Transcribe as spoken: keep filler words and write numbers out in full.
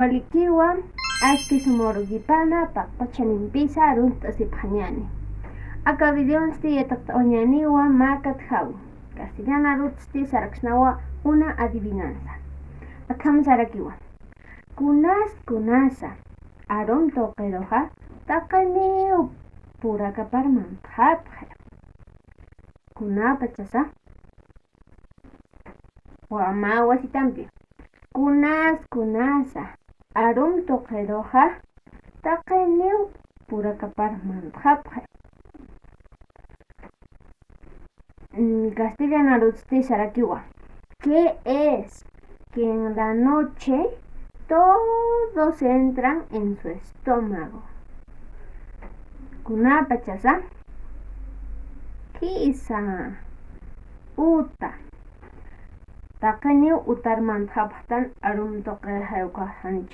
Walikiwa, aski sumurukipana paqpachanimpisa arunt'asipxañani. Aka videonsti yatiqt'awañaniwa mä katjawi. Castellan arutsti saraksnawa una adivinanza. Akham sarakiwa. Kunas kunasa arum tuqiruxa taqiniw purakapar mantxapxi. Kunapachasa wama wasitampi. Kunas kunasa arum tuqiruxa taqiniw purakapar mantxapxi. Mm, castellan arutsti sarakiwa. ¿Qué es que en la noche todos entran en su estómago? Kunapachasa. Khisa. Uta. Taqiniw utar mantxapxtan arum tuqix ukaxanich.